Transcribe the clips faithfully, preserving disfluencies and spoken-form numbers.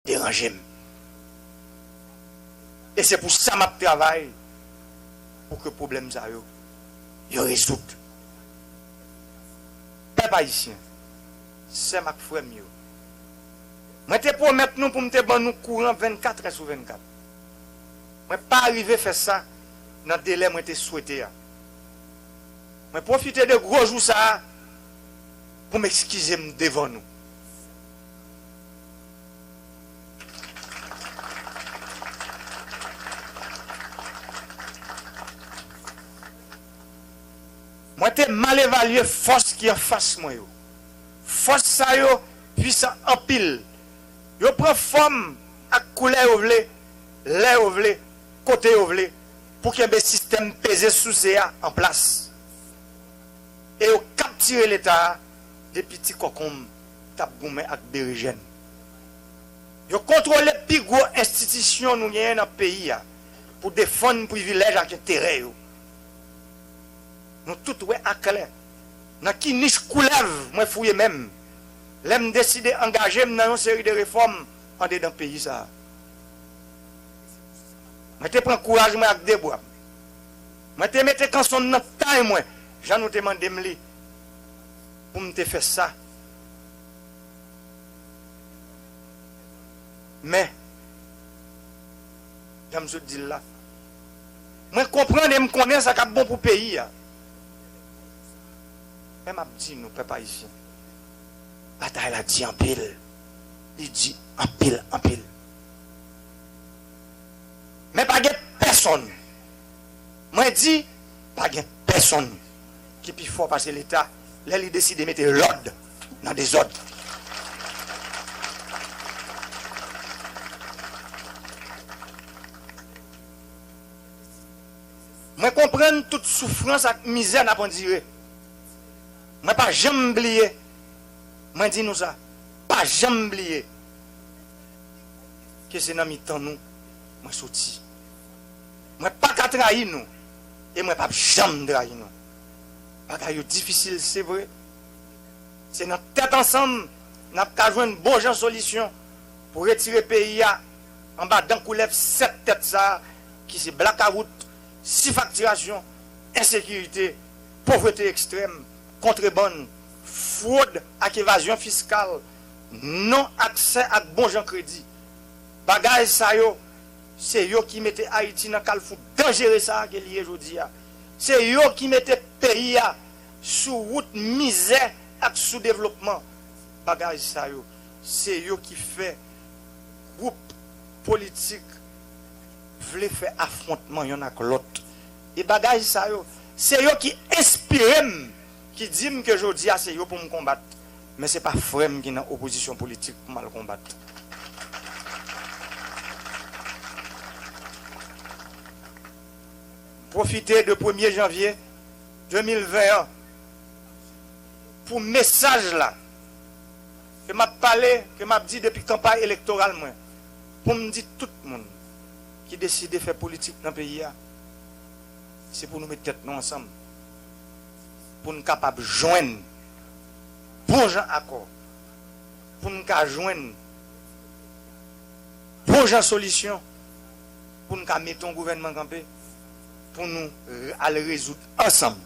deranje m. E se pou sa m ap travay pou ke pwoblèm sa yo, yo rezoud. Pèp ayisyen, sè m ak frè m yo, mwen te pwomèt nou pou m te ban nou kouran vennkat è sou vennkat. Mwen pa rive fè sa nan delè mwen te swete a. Mwen pwofite de gwo jou sa a pou m eskize m devan nou. Mwen te mal evalye fòs ki anfas mwen yo. Fòs sa yo pwisan anpil. Yo pran fòm ak koulè yo vle, lè yo vle, kote yo vle, pou kenbe sistèm peze souse a an plas. E yo kaptire Leta a depi ti kòkonm t ap goumen ak berejèn. Yo kontwole pi gwo enstitisyon nou genyen nan peyi a pou defann privilèj ak enterè yo. Nou tout wè aklè nan ki nich koulèv mwen fouye men m lè m deside angaje m nan yon seri de refòm andedan peyi sa a. Mwen te pran kouraj mwen ak de bra m. Mwen te mete kanson m nan tay mwen, jan nou te mande m li pou m te fè sa. Men, jan m sot di l la, mwen konprann e m konnen sa k ap bon pou peyi a. Men m ap di nou, pèp ayisyen, batay la di anpil. Li di anpil, anpil. Men pa gen pèsonn. Mwen di, pa gen pèsonn ki pi fò pase Leta lè li deside mete lòd nan dezòd. Mwen konprann tout soufrans ak mizè n ap andire. Mwen pa janm bliye. Mwen di nou sa. Pa janm bliye ke se nan mitan nou mwen soti. Mwen pa ka trayi nou. E mwen p ap janm trayi nou. Bagay yo difisil, se vre. Se nan tèt ansanm n ap ka jwenn bon jan solisyon pou retire peyi a anba dan koulèv sèt tèt sa a, ki se blakawout, sifaktirasyon, ensekirite, povrete ekstrèm, kontrebann, fwod ak evazyon fiskal, non aksè ak bon jan kredi. Bagay sa yo, se yo ki mete Ayiti nan kalfou danjere sa a ke li ye jodi a. Se yo ki mete peyi a sou wout mizè ak soudevlopman. Bagay sa yo, se yo ki fè gwoup politik vle fè afwontman yonn ak lòt. E bagay sa yo, se yo ki enspire m, ki di m ke jodi a se yo pou m konbat. Men se pa frè m ki nan opozisyon politik pou m al konbat. Pwofite de premye janvye de mil ven an pou mesaj la ke m ap pale, ke m ap di depi kanpay elektoral mwen, pou m di tout moun ki deside fè politik nan peyi a, se pou nou met tèt nou ansanm, pou n kapab jwenn bon jan akò, pou n ka jwenn bon jan solisyon, pou n ka mete yon gouvènman kanpe, pou nou re-, al rezoud ansanm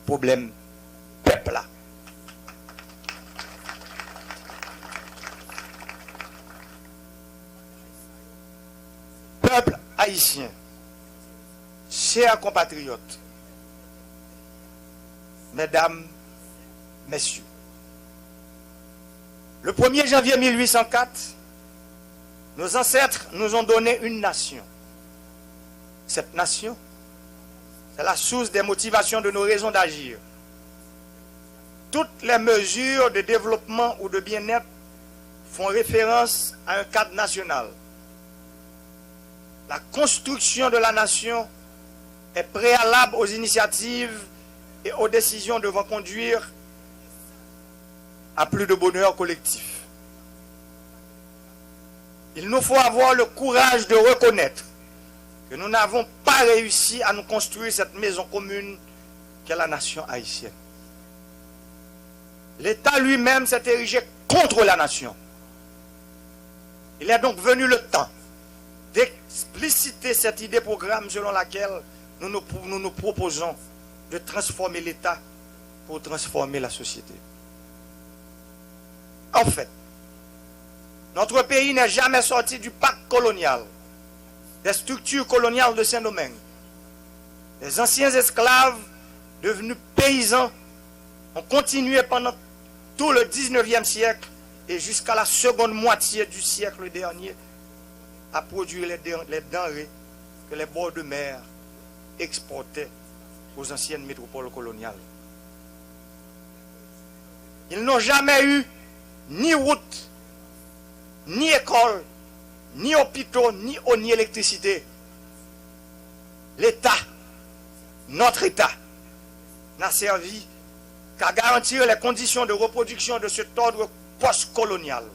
pwoblèm pèp la. Pèp ayisyen, chè konpatriyòt, medam, mesye, le premye janvye mil ui san kat, nos ancêtres nous ont donné une nation. Cette nation, c'est la source des motivations de nos raisons d'agir. Toutes les mesures de développement ou de bien-être font référence à un cadre national. La construction de la nation est préalable aux initiatives et aux décisions devant conduire à plus de bonheur collectif. Il nous faut avoir le courage de reconnaître que nous n'avons pas réussi à nous construire cette maison commune qu'est la nation haïtienne. L'État lui-même s'est érigé contre la nation. Il est donc venu le temps d'expliciter cette idée programme selon laquelle nous nous, nous nous proposons de transformer l'État pour transformer la société. En fait, notre pays n'est jamais sorti du pacte colonial, des structures coloniales de Saint-Domingue. Les anciens esclaves, devenus paysans, ont continué pendant tout le dix-neuvième siècle et jusqu'à la seconde moitié du siècle dernier à produire les, den- les denrées que les bords de mer exportaient aux anciennes métropoles coloniales. Ils n'ont jamais eu ni route, ni école, ni hôpitaux, ni eau, ni électricité. L'État, notre État, n'a servi qu'à garantir les conditions de reproduction de cet ordre postcolonial.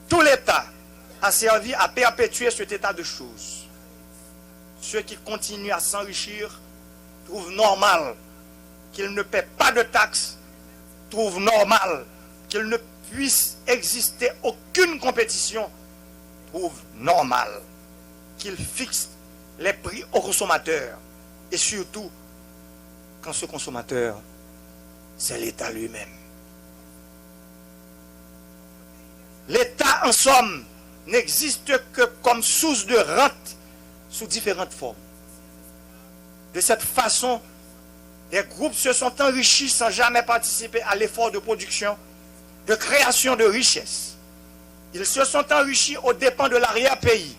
Tout l'État a servi à perpétuer cet état de choses. Ceux qui continuent à s'enrichir trouvent normal qu'ils ne paient pas de taxes, trouvent normal qu'il ne puisse exister aucune compétition, trouvent normal qu'ils fixent les prix aux consommateurs et surtout quand ce consommateur, c'est l'État lui-même. L'État, en somme, n'existe que comme source de rente sous différentes formes. De cette façon, des groupes se sont enrichis sans jamais participer à l'effort de production, de création de richesses. Ils se sont enrichis aux dépens de l'arrière-pays,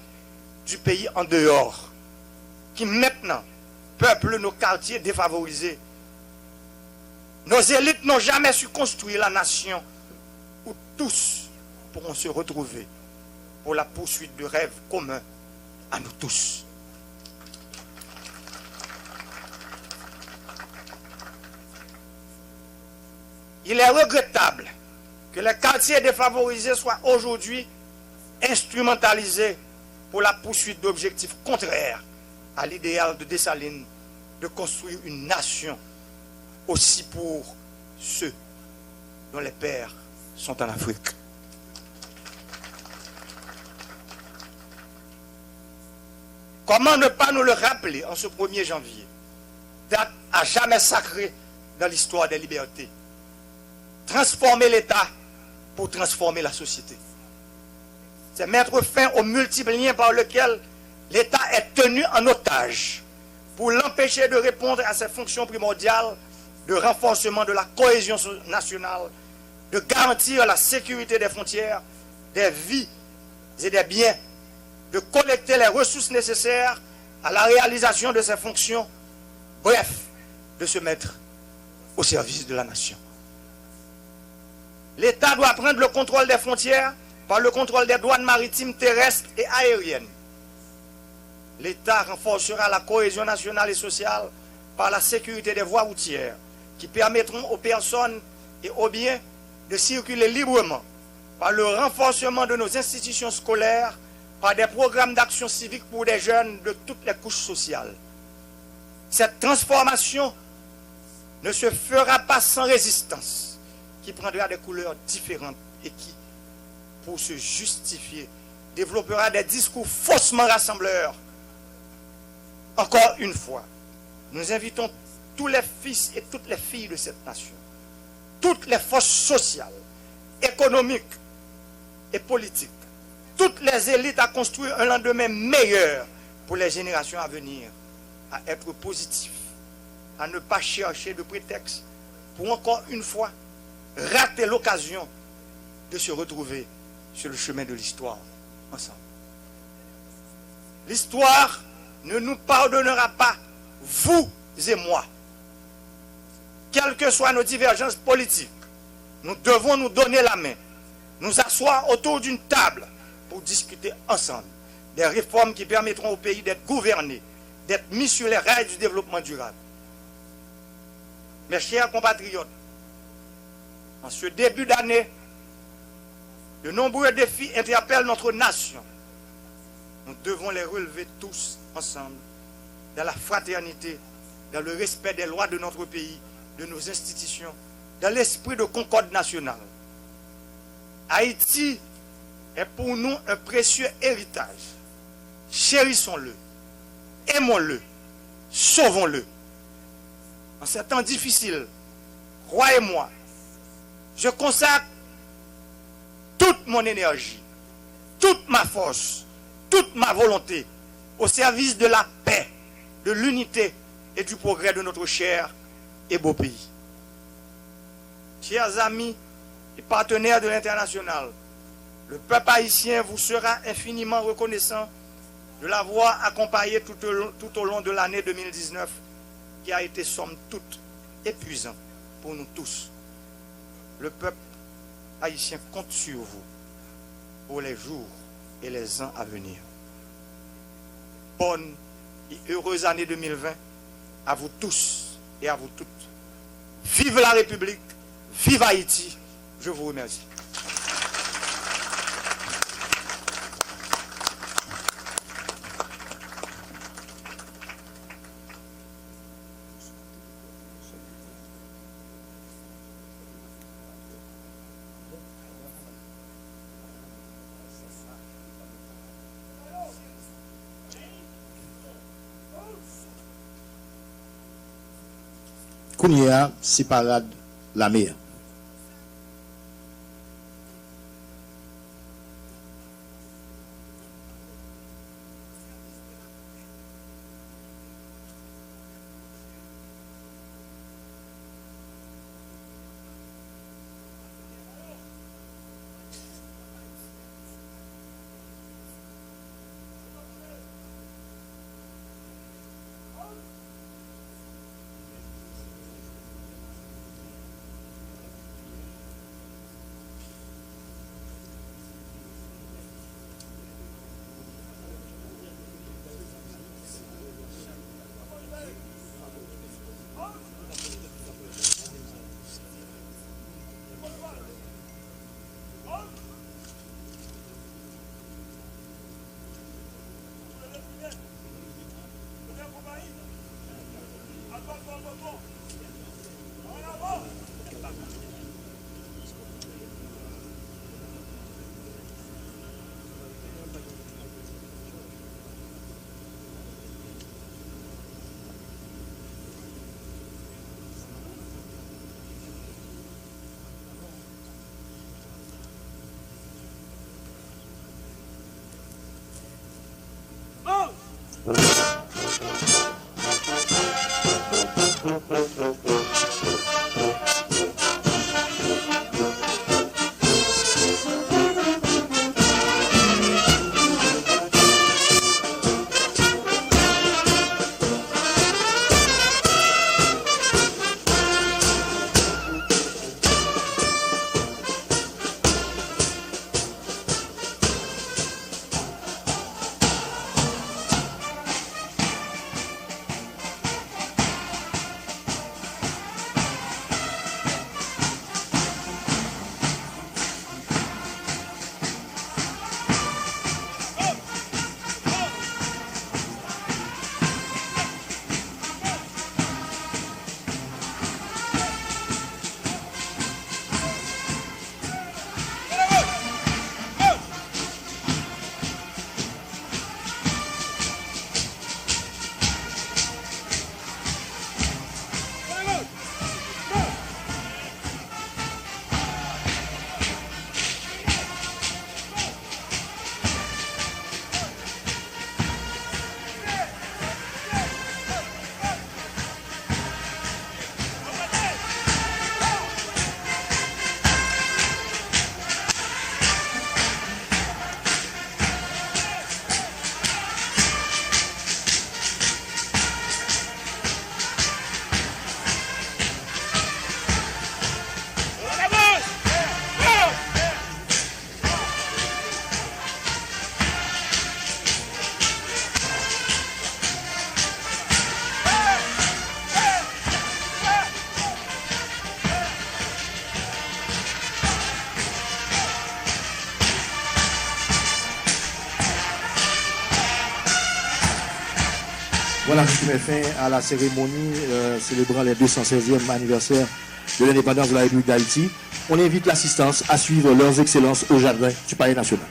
du pays en dehors, qui maintenant peuple nos quartiers défavorisés. Nos élites n'ont jamais su construire la nation où tous pourront se retrouver pour la poursuite de rêves communs à nous tous. Il est regrettable que les quartiers défavorisés soient aujourd'hui instrumentalisés pour la poursuite d'objectifs contraires à l'idéal de Dessalines de construire une nation aussi pour ceux dont les pères sont en Afrique. Comment ne pas nous le rappeler en ce premier janvier, date à jamais sacrée dans l'histoire des libertés? Transformer l'État pour transformer la société. C'est mettre fin aux multiples liens par lesquels l'État est tenu en otage pour l'empêcher de répondre à ses fonctions primordiales de renforcement de la cohésion so- nationale, de garantir la sécurité des frontières, des vies et des biens, de collecter les ressources nécessaires à la réalisation de ses fonctions, bref, de se mettre au service de la nation. L'État doit prendre le contrôle des frontières par le contrôle des douanes maritimes, terrestres et aériennes. L'État renforcera la cohésion nationale et sociale par la sécurité des voies routières qui permettront aux personnes et aux biens de circuler librement, par le renforcement de nos institutions scolaires, par des programmes d'action civique pour des jeunes de toutes les couches sociales. Cette transformation ne se fera pas sans résistance, qui prendra des couleurs différentes et qui, pour se justifier, développera des discours faussement rassembleurs. Encore une fois, nous invitons tous les fils et toutes les filles de cette nation, toutes les forces sociales, économiques et politiques, toutes les élites à construire un lendemain meilleur pour les générations à venir, à être positifs, à ne pas chercher de prétexte pour encore une fois rater l'occasion de se retrouver sur le chemin de l'histoire ensemble. L'histoire ne nous pardonnera pas, vous et moi. Quelles que soient nos divergences politiques, nous devons nous donner la main, nous asseoir autour d'une table pour discuter ensemble des réformes qui permettront au pays d'être gouverné, d'être mis sur les rails du développement durable. Mes chers compatriotes, en ce début d'année, de nombreux défis interpellent notre nation. Nous devons les relever tous ensemble, dans la fraternité, dans le respect des lois de notre pays, de nos institutions, dans l'esprit de concorde nationale. Haïti est pour nous un précieux héritage. Chérissons-le, aimons-le, sauvons-le. En ces temps difficiles, croyez-moi, je consacre toute mon énergie, toute ma force, toute ma volonté au service de la paix, de l'unité et du progrès de notre cher et beau pays. Chers amis et partenaires de l'international, le peuple haïtien vous sera infiniment reconnaissant de l'avoir accompagné tout au, tout au long de l'année deux mille dix-neuf, qui a été somme toute épuisant pour nous tous. Le peuple haïtien compte sur vous pour les jours et les ans à venir. Bonne et heureuse année deux mille vingt à vous tous et à vous toutes. Vive la République, vive Haïti. Je vous remercie. Kounye a, se parad lame a. Voilà, nous qui met fin à la cérémonie euh, célébrant les deux cent seizième anniversaire de l'indépendance de la République d'Haïti. On invite l'assistance à suivre leurs excellences au jardin du Palais national.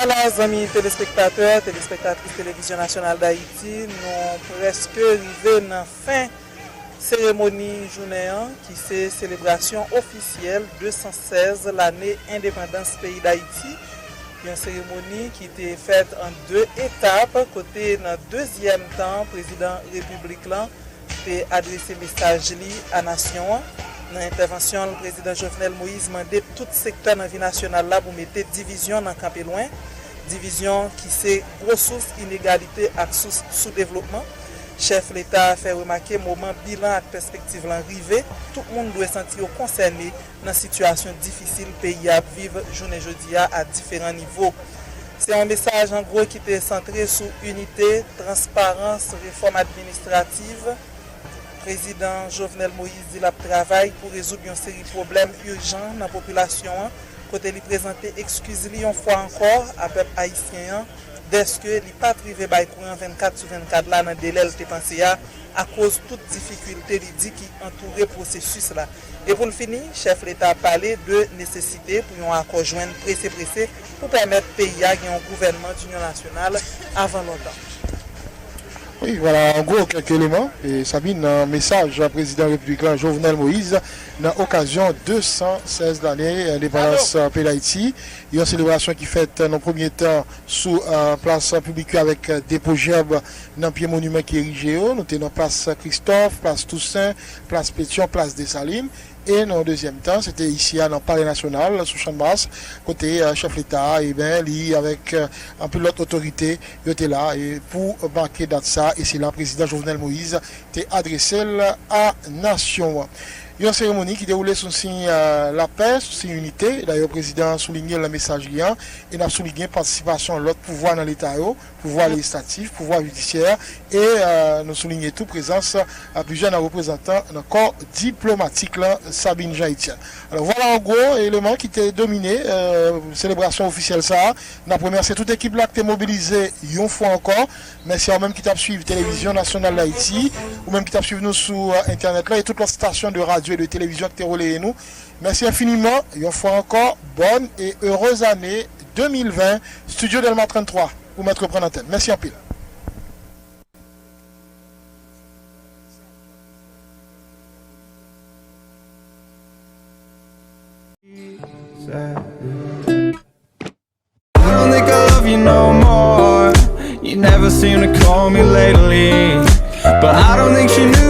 Ala, zanmi telespektatè, telespektatris Televizyon Nasyonal Dayiti, nou prèske rive nan fen seremoni jounen an, ki se selebrasyon ofisyèl de san sèz lane endepandans peyi Dayiti. Yon seremoni ki te fèt an de etap, kote nan dezyèm tan, prezidan repiblik lan te adrese mesaj li a nasyon an. Nan entèvansyon l, prezidan Jovenel Moïse mande tout sektè nan vi nasyonal la pou mete divizyon nan kanpe lwen, divizyon ki se gwo sous inegalite ak sous soudevlopman. Chèf leta fè remake moman bilan ak pèspektiv lan rive, tout moun dwe santi yo konsène nan sitiyasyon difisil peyi a ap viv jounen jodi a a diferan nivo. Se yon mesaj an gwo ki te santre sou inite, transparans, refòm administrativ. Prezidan Jovenel Moïse di l ap travay pou rezoud yon seri pwoblèm ijan nan popilasyon an, kote li prezante ekskiz li yon fwa ankò a pèp ayisyen an, dèske li pa t rive bay kouran vennkat sou vennkat la nan delè l te panse a, akoz tout difikilte li di ki antoure pwosesis la. E pou l fini, chèf leta pale de nesesite pou yon akò jwenn prese prese pou pèmèt peyi a gen yon gouvènman dinyon nasyonal avan lontan. Wi, vwala an gwo kèk eleman. E Sabine, nan mesaj prezidan repiblik lan Jovenel Moïse nan okazyon de san sèz lane endepandans peyi Dayiti, yon selebrasyon ki fèt nan premye tan sou plas piblik yo avèk depo jèb nan pye moniman ki erije yo. Nou te nan plas Kristòf, plas Tousen, plas Petyon, plas Desalin. E nan yon dezyèm tan, se te isi a nan Palè Nasyonal, sou Channmas, kote chèf leta a, e ben, li avèk anpil lòt otorite, yo te la e pou make dat sa, e se la prezidan Jovenel Moïse te adrese l a nasyon an. Yon seremoni ki dewoule sou siy lapè, sou siy inite. Dayè, prezidan an soulinye l nan mesaj li an, e n ap soulinye patisipasyon lòt pouvwa nan leta yo, pouvwa lejislatif, pouvwa jidisyè, e nou soulinye tou prezans plizyè nan reprezantan nan kò diplomatik lan, Sabine Jean Etienne. Alò, vwala an gwo eleman ki te domine selebrasyon ofisyèl sa a. N ap remèsye tout ekip la ki te mobilize yon fwa ankò. Mèsi a ou menm ki t ap swiv Televizyon Nasyonal Dayiti, ou menm ki t ap swiv nou sou entènèt la, e tout lòt stasyon de radyo e de televizyon ki te releye nou. Mèsi enfiniman, yon fwa ankò, bonne et heureuse année deux mille vingt, Studio Delma trannntwa, ou mèt reprann antèn. Mèsi anpil. I don't think I love you no more. You never seem to call me lately. But I don't think she knew